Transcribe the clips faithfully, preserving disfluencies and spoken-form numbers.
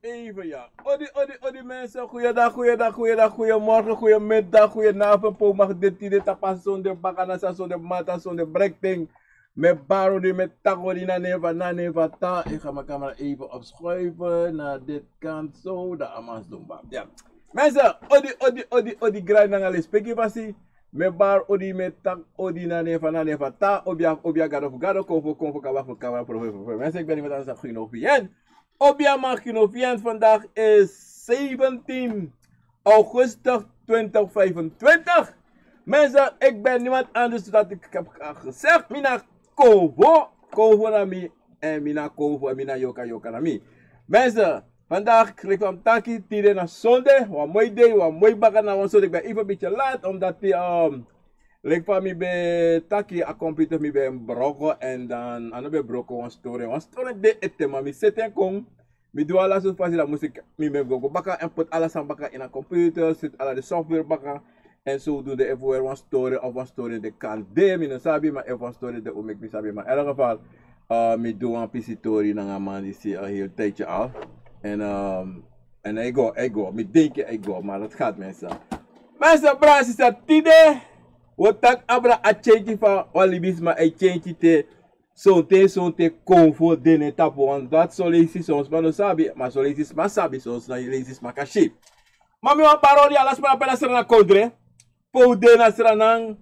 Even ya. Odi, odi, odi mensen. Goeiedag, goeiedag, goeiedag, goeiemorgen, goeiemiddag, goedenavond. Poma gedetide tapasonde, bakanasa sonde, mata sonde, brekting. Me baro di me tak odi na neva, na neva ta. Ik ga mijn camera even opschuiven naar dit kant zo. Dan amas doen, bam. Ja. Mensen, odi, odi, odi, odi, grind nanga lespeki fasi. Me baro odi, me tak odi na neva, na neva ta. Obia, obia, gado fu gado, konfo, konfo, kaba fu kaba, profe, profe. Mensen, ik ben iemand anders dan Gino Vien. Obia Margino Vien, vandaag is zeventien augustus twintig vijfentwintig. Mensen, ik ben niemand anders dan dat ik heb gezegd. Mina Kovo, Kovo na mi. En Mina Kovo, en Mina Yoka, Yoka na mi. Mensen, vandaag kreeg ik taki, tide na zonde. Wat mooi day, wat mooi bakken na wan zonde. Ik ben even een beetje laat, omdat die, um, Leki fa mi ben taki, a computer mi ben broko, en dan a no ben broko wan story. Wan story de ete, ma mi seti en kon. Mi du ala sortu fasi, dan mus ik, mi ben go, go baka en poti ala sani baka ini a computer, seti ala den software baka. En zodoende efu wan story of wan story de kan de, mi no sabi, ma efu wan story de o meki mi sabi, ma in elk geval, eh, mi du wan pisi tori nanga a man disi, eh, heel tijdje al. En, ehm, en hij go, hij go, mi denki hij go, maar dat gaat mensen. Mensen, bra, sisa, tide. Wi o taki abra a change fa wan libisma e change te. Sonten, sonten, konfo de na en tapu, want dat son leisi son sma no sabi, ma son leisi sma sabi, son leisi sma kan si. Ma mi wani bari odi ala sma na pe na Sranan kondre. Pe un de na Sranan,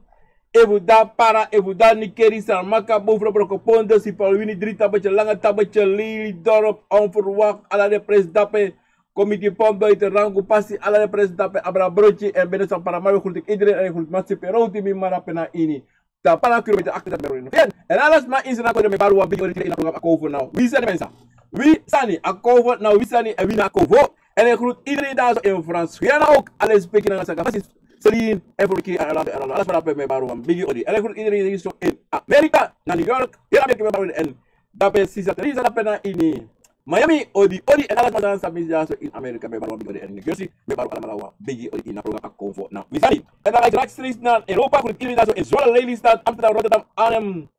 efu un de na Para, efu un de na Nickerie, Saramacca, Boverdorp, Brokopondo, Sipaliwini, Drie Tabbertje, Lange Tabbertje, Lelydorp, Onverwacht, ala den presi dape, Comité Pont Buitenrango, pasi ala den presi dape, abra brochi, en binnen San Paramaribo groet ik iedereen en ik groet Matsi Peroti, mi mara pe na ini. Tapala kilometer achter dat Merlin. En ala sma ini Sranan kondre, mi e bari wan bigi odi tide ini a program Akomfo na Wi Sani, mensen. Wi Sani, Akomfo na Wi Sani, en wi na Akomfo. En ik groet iedereen daar zo in Frans Guyana ook. Ala lespeki nanga saka fasi. Celine, en Furki, en ala, en ala, ala sma dape, mi e bari wan bigi odi. En ik groet iedereen die zo in Amerika, na New York, heel Amerika, mi e bari wan bigi odi. En dape sisa Teresa dape na ini Miami, odi, odi, en ala sma san sabi mi dyaso in Amerika, mi e bari wan bigi odi, en New Jersey, mi e bari alamala wan bigi odi ini a program Akomfo na Wi Sani. En dan ga ik rechtstreeks naar Europa, groet iedereen daar zo in Zwolle, Lelystad, Amsterdam, Rotterdam, Arnhem,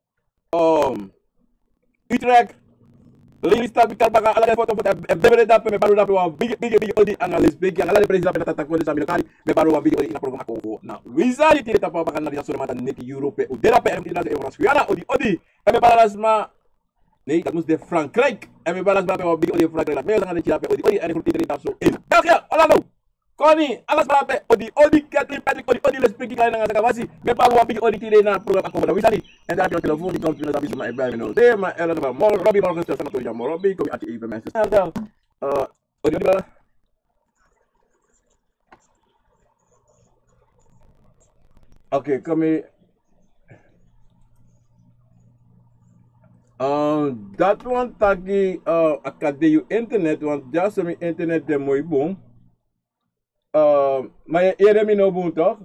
ehm, Utrecht, Lelystad, Bikarbaka, ala den foto foto, en bebere dape, mi e bari dape wan bigi, bigi, bigi odi, nanga lespeki, nanga ala den presi dape na tata kondre san mi no kari, mi e bari wan bigi odi ini a program Akomfo na Wi Sani, tide tapu a baka na den sori mata neti Europe, un de dape, en iedereen daar zo in Frans Guyana, odi, odi, en mi e bari ala sma, Nee, dat moest de Frankrijk. En mi e bari ala sma dape wan bigi odi Frankrijk. Mi e sanga den chila pe odi odi. En ik groet iedereen daar zo in België, Orlando. Connie, ala sma dape odi odi. Kathleen, Patrick, odi odi. Lespeki, Klein nanga saka fasi. Mi e bari wan bigi odi tide na program Akomfo na Wi Sani. En dan heb je telefoon die komt, mi no sabi suma e bel, mi no de, ma elke geval, Morobi, Morgenster, Sanato, Morobi, kom je at je even mensen. Odi odi, brada. Oké, kami. Ah, dat wan taki, ah, a kan de yu internet, want dyaso mi internet de moi bun. Ah, ma yu e yere mi no bun, toch?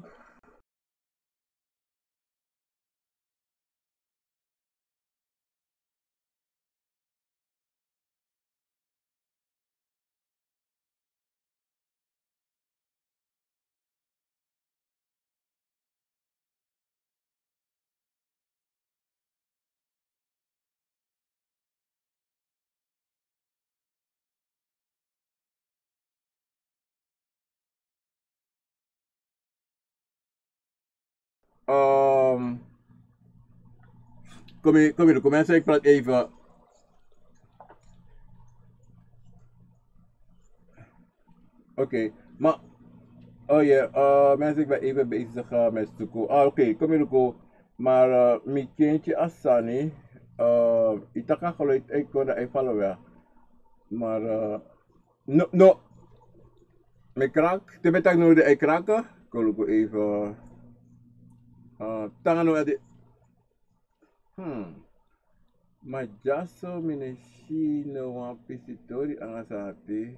Ehm, kom hier, kom hier, kom mensen, ik praat even. Oké, maar, oh ja, eh, mensen, ik ben even bezig, eh, met zoeken. Ah, oké, kom hier, kom. Maar, eh, mi change a sani, eh, yu taki a geluid e kon, dan e follow, ja. Maar, eh, no, no. Mi e kraki, te mi e taki no, dan e kraki. Kon luku even. Eh, tanga no, adi. Hmm. Ma dyaso mi no e si no wan pisi tori nanga sani.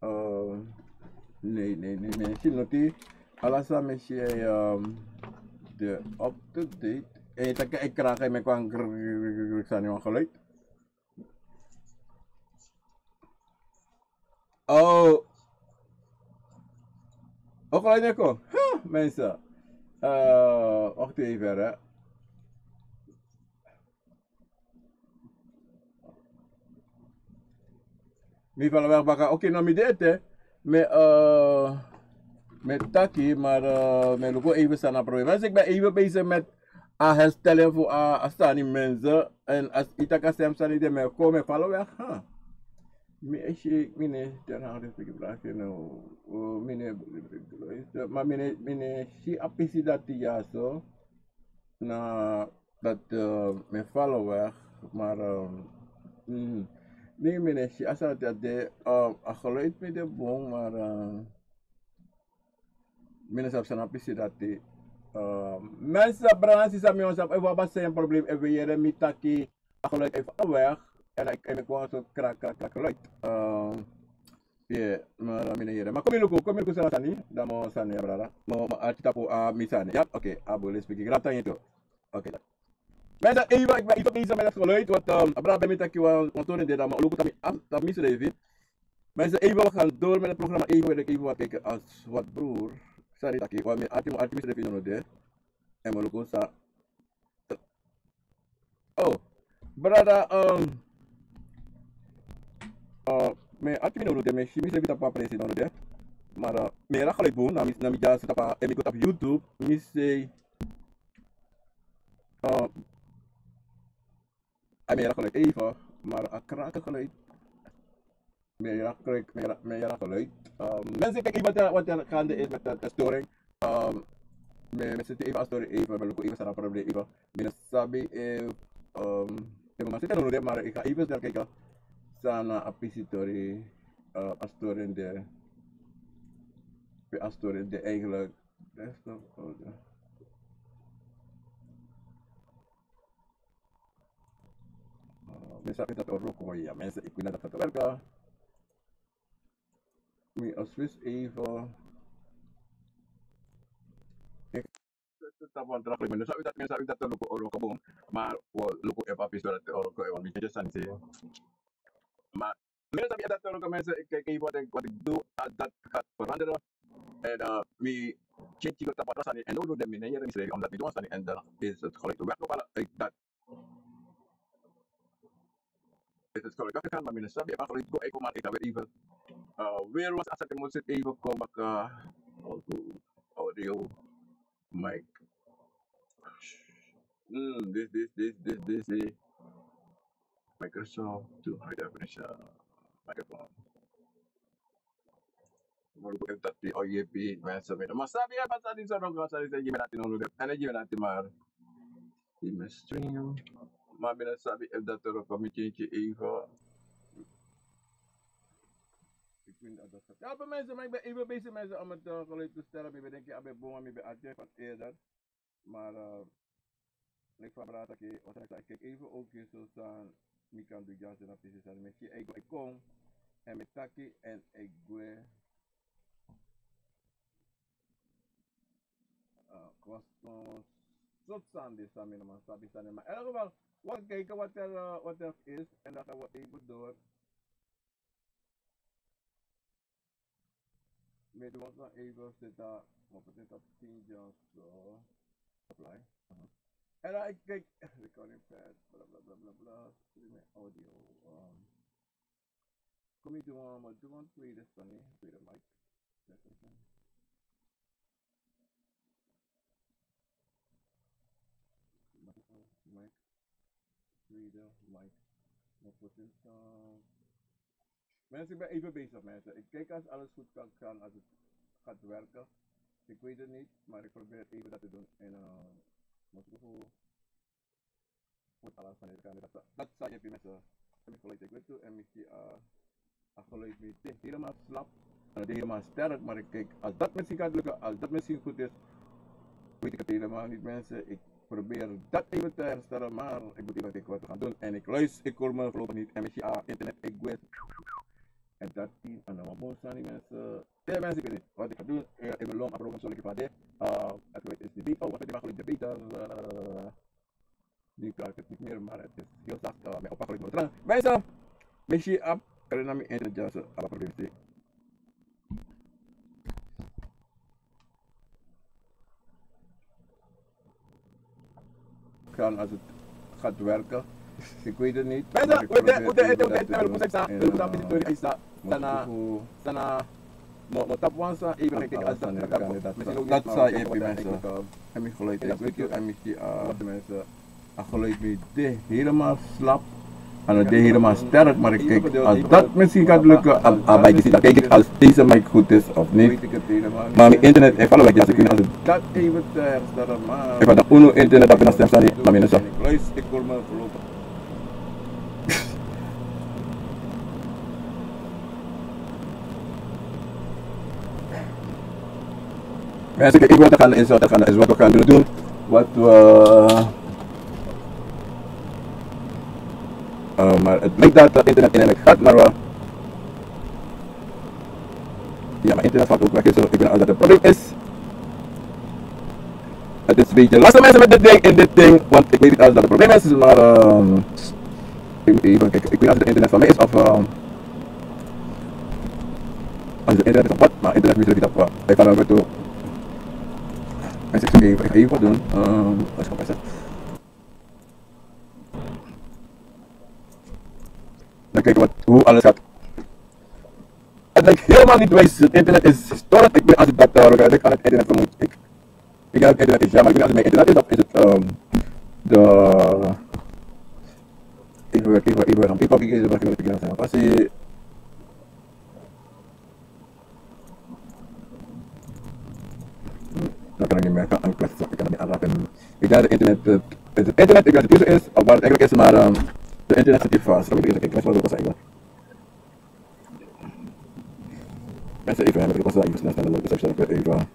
Eh, nee, nee, nee, mi no e si noti. Ala san mi e si, ehm, de up to date. Eh, taki e kraki, e meki wan grrr, sani, wan geluid. Oh. Oké, neko. Huh, mensen. Eh, wacht even, hè. Mi follow weg baka. Oké, no, mi de ete. Mi, eh, mi taki, maar, eh, mi luku even san na probleem. Dus ik ben even bezig met a herstellen voor a, a sani mensen. En als ik tak a stem sani de mi kon, mi follow weg. Ha. Mi e si, mi ne, ten aan de fiki vraag, no. Oh, mi ne, maar mi ne, mi ne si a pisi dati ya so. Na dat, eh, mi follow weg, maar, eh, mm, nee, mi ne si a sani dati a de, eh, a geluid mi de bun, maar, eh, mi no sabi san na pisi dati. Eh, mensen, brada, sisa, mi no sabi efu a basi en probleem, efu yu yere mi taki a geluid efu a weg, en dan yu e meki wan so krak, krak, krak geluid. Eh, Yeah, maar, eh, mi no yere. Maar kon mi luku, kon mi luku san na sani, dan mi o sani, ya brada. Mi o, mi o arki tapu, ah, mi sani. Ya, oké, a bun, let's speak. Graag aan je toe. Oké, dan. Mensen, even, ik ben even bezig met het geluid, want, ehm, a brada ben mi taki wan, wan tori de, dan mi o luku tapu mi, ah, tapu mi srefi. Mensen, even, we gaan door met het programma. Even wil ik even wat kijken als wat broer. Sorry, taki, want mi arki, mi arki mi srefi no no de. En mi o luku san Oh, brada, um, uh, mi arki mi no luku de, mi si mi srefi tapu a presi no luku de. Maar, uh, mi yere a geluid bun, na mi, na mi dya so tapu, en mi go tapu YouTube, mi si, uh, a mi yere a geluid even, maar a krak geluid. Mi yere a krak, mi yere, mi yere a geluid. Ehm, mensen, kijk even wat er, wat er gaande is met de, de storing. Ehm, mi, mi seti even a storing even, mi luku even san na probleem even. Mi no sabi efu, ehm, efu mi man seti no luku de, maar ik ga even snel kijken san na a pisi tori, eh, a storing de, pe a storing de eigenlijk. Desktop folder. Ah, mi sabi dati o wroko, ya, mensen, ik weet niet dat gaat werken. Mi o switch even. Ik test het op een draag, mi sabi dati, mi sabi dati o wroko bun. Maar we luku efu a pisi dati o wroko, efu mi just aan het zeggen. Maar Mensen, mi e dati luku, mensen, ik kijk even wat ik, wat ik doe, als dat gaat veranderen. En, eh, mi change go tapu a tra sani, en no luku de, mi no yere mi srefi, omdat mi du wan sani en dan is het geluid weg gevallen uit dat. Het is geluid weggegaan, maar mi no sabi efu a geluid go uit, maar ik ga weer even, eh, weer wan sani, ik moet even komen, eh, audio, audio, mic. Hmm, this, this, this, this, this, eh. Microsoft to high definition microphone. Mi luku efu dati o yepi, mensen, mi no man sabi efu a sani so no go, a sani so e gi mi dati no luku de. En e gi mi dati maar. In mijn stream. Maar mi no sabi efu dati o wroko, mi change even. Ik vind dat dat gaat. Ja, bij mensen, maar ik ben even bezig, mensen, om het, eh, geluid te stellen. Mi ben denki a ben bun, mi ben actief van eerder. Maar, eh, ik vraag brada taki, wat ik zeg, ik kijk even ook hier zo staan. Mi kan du dya so na pisi sani, mi si e go, e kon, en mi taki, en e gwe. Eh, was, eh, sot sani de san mi no man sabi sani, maar in elk geval, we gaan kijken wat er, eh, wat er is, en dan gaan we even door. Mi e du wan sani even, seti a, mi o poti en tapu tien dya so. Apply. Aha. En dan ik kijk, recording pad, bla, bla, bla, bla, bla. Streaming audio, um, kon mi du wan, mi o du wan tweede sani, tweede mic. Mic, tweede mic. Mi o poti en, uh, Mensen, ik ben even bezig, mensen. Ik kijk als alles goed kan gaan, als het gaat werken. Ik weet het niet, maar ik probeer even dat te doen. En, eh, moet ik even goed alles van deze kant. Dat, dat zal je mensen. En ik geluid, ik weet toe. En ik zie, eh, a geluid mi de helemaal slap. En de helemaal sterk, maar ik kijk, als dat misschien gaat lukken, als dat misschien goed is, weet ik het helemaal niet, mensen. Ik probeer dat even te herstellen, maar ik moet even kijken wat we gaan doen. En ik luister, ik hoor me voorlopig niet. En misschien, ah, internet, ik weet. En dat team, en dan wat sani, mensen. Ja, mensen, ik weet niet wat ik ga doen. Eh, ik wil lang afronden, zal ik even de, eh, het weet is de beat. Oh, wat weet ik, maar geluid de beat. Eh, nu klaar ik het niet meer, maar het is heel zacht, eh, mijn oppak moet eraan. Mensen, misschien, ah, er is naar mijn internet, ja, zo, ah, probleem is. Gaan als het gaat werken. Ik weet het niet. Mensen, maar ik probeer even dat te doen. En, eh, Sana, sana, mo, mo tapu wan sani, even meki a sani, dat sani, even mensen. En mi geluid is goed, en mi, eh, a geluid mi de helemaal slap. En het de helemaal sterk, maar ik kijk, als dat misschien gaat lukken, al, al bij die, dan kijk ik als deze mic goed is of niet. Maar mijn internet, ik val weg, als ik weet niet als het, ik had dat uno internet, dat ik nog stem, sorry, maar mijn. Mensen, ik wil te gaan, is wat te gaan, is wat we gaan doen. Wat we, eh, maar het lijkt dat het internet in en uit gaat, maar we, ja, mijn internet valt ook weg, zo, ik weet niet of dat een probleem is. Het is een beetje lastig, mensen, met dit ding, in dit ding, want ik weet niet of dat een probleem is, maar, ehm, ik moet even kijken. Ik weet niet of het internet van mij is of, ehm, als het internet is of wat, maar internet is niet op, eh, ik ga naar toe. Mensen, ik ga even, ik ga even wat doen. Ehm, wat is het? Dan kijken wat, hoe alles gaat. Het lijkt helemaal niet wijs. Het internet is storend. Ik ben als ik dat, eh, ik aan het internet vermoed. Ik, ik heb het internet is, ja, maar ik weet niet als het mijn internet is of is het, ehm, de, even, even, even, even, even, even, even, even, even, even, Dan kan ik niet meer gaan aanklachten, ik kan niet meer aanraken. Ik denk dat het internet, eh, het internet, ik denk dat het hier is, of waar het eigenlijk is, maar, ehm, de internet zit hier vast. Dan moet ik even kijken wat het was eigenlijk. Mensen, even, ik was even snel, snel, even.